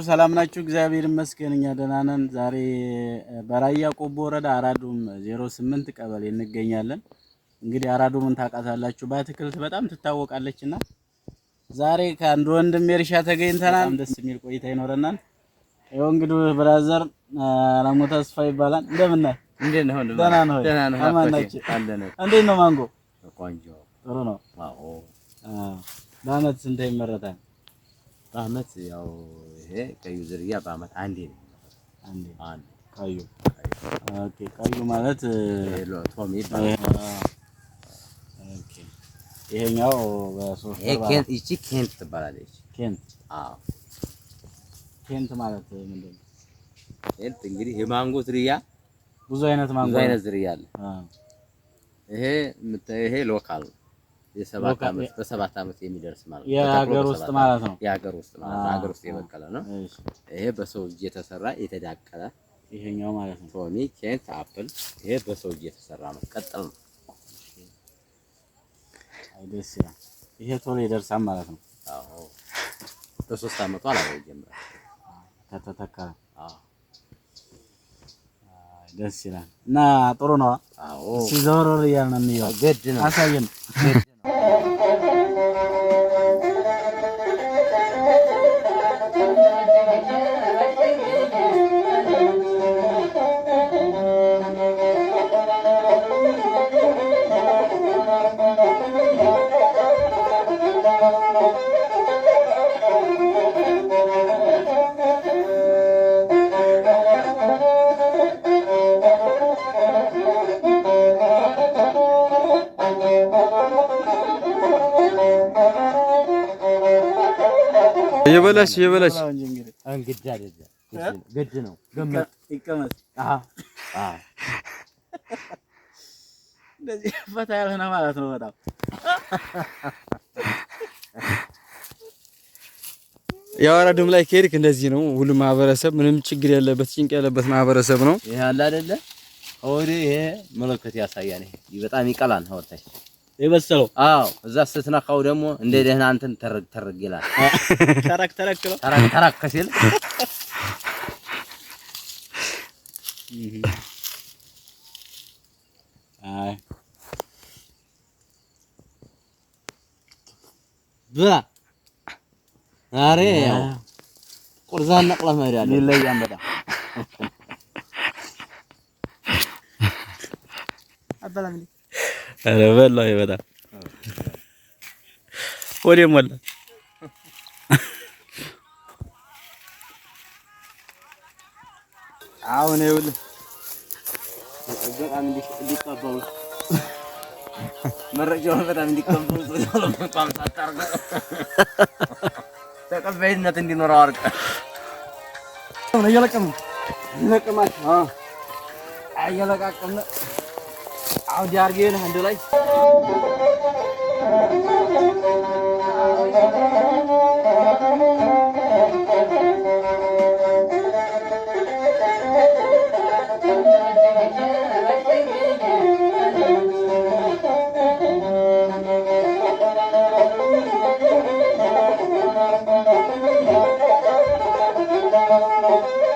ሰላም ናችሁ? እግዚአብሔር ይመስገን እኛ ደህና ነን። ዛሬ በራያ ቆቦ ወረዳ አራዱም 08 ቀበሌ እንገኛለን። እንግዲህ አራዱምን ታውቃታላችሁ፣ በአትክልት በጣም ትታወቃለችና ዛሬ ከአንድ ወንድም እርሻ ተገኝተናል። ደስ የሚል ቆይታ ይኖረናል። ይኸው እንግዲህ brother አለሙ ተስፋ ይባላል። እንደምን ነህ? እንዴት ነህ? ደህና ነህ? ደህና ነህ? አማን ናችሁ? እንዴት ነው ማንጎ? ቆንጆ ጥሩ ነው። አዎ። በአመት ስንት ይመረታል? በአመት ያው ይሄ ቀዩ ዝርያ በአመት አንዴ ነው። አንዴ አንዴ ቀዩ። Okay፣ ቀዩ ማለት ቶሚ ይባላል። Okay፣ ይሄኛው በሶስት ይሄ ኬንት፣ ይቺ ኬንት ትባላለች። ኬንት። አዎ፣ ኬንት ማለት ምንድን ነው? ኬንት እንግዲህ የማንጎ ዝርያ ብዙ አይነት ማንጎ ብዙ አይነት ዝርያ አለ። አዎ፣ ይሄ የምታየው ይሄ local ነው። የሰባት ዓመት በሰባት ዓመት የሚደርስ ማለት ነው። የሀገር ውስጥ ማለት ነው። የሀገር ውስጥ ማለት ነው። ሀገር ውስጥ የበቀለ ነው። ይሄ በሰው እጅ የተሰራ የተዳቀለ ይሄኛው ማለት ነው። ቶሚ ኬንት apple ይሄ በሰው እጅ የተሰራ ነው። ቀጥል ነው። አይ ደስ ይላል። ይሄ ቶሎ ይደርሳል ማለት ነው። አዎ፣ በሶስት ዓመቱ አላባ ይጀምራል ከተተከለ። አዎ፣ አይ ደስ ይላል። እና ጥሩ ነው። አዎ፣ እስኪ ዞር እያልን እንየው። ግድ ነው። አሳየን። እየበላች እየበላች እንግዳ አይደለም፣ ግድ ነው። ይቀመጥ። አዎ፣ አዎ፣ እንደዚህ ፈታ ያልሆነ ማለት ነው። በጣም ያው አራዱም ላይ ከሄድክ እንደዚህ ነው። ሁሉም ማህበረሰብ ምንም ችግር ያለበት ጭንቅ ያለበት ማህበረሰብ ነው። ይሄ አለ አይደለ? ወዲህ ይሄ ምልክት ያሳያል። ይሄ በጣም ይቀላል። ወርታች የበሰለው። አዎ፣ እዛ ስትነካው ደግሞ እንደ ደህና እንትን ተረግ ተረግ ይላል። ተረክ ተረክ ነው። ተረክ ተረክ ሲል አይ ብላ አሬ ያው ቁርዛን ነቅለህ መሄድ አለ። ይለያል በጣም። ኧረ በላሁ በጣም ወዴ ሞላ። አሁን ይኸውልህ በጣም እንዲቀበሉት መረጃውን በጣም እንዲቀበሉት ተቀባይነት እንዲኖረው አድርገህ እየለቀምን እየለቀማችሁ እየለቃቀምን አሁን ዲያርጌን አንድ ላይ Thank you.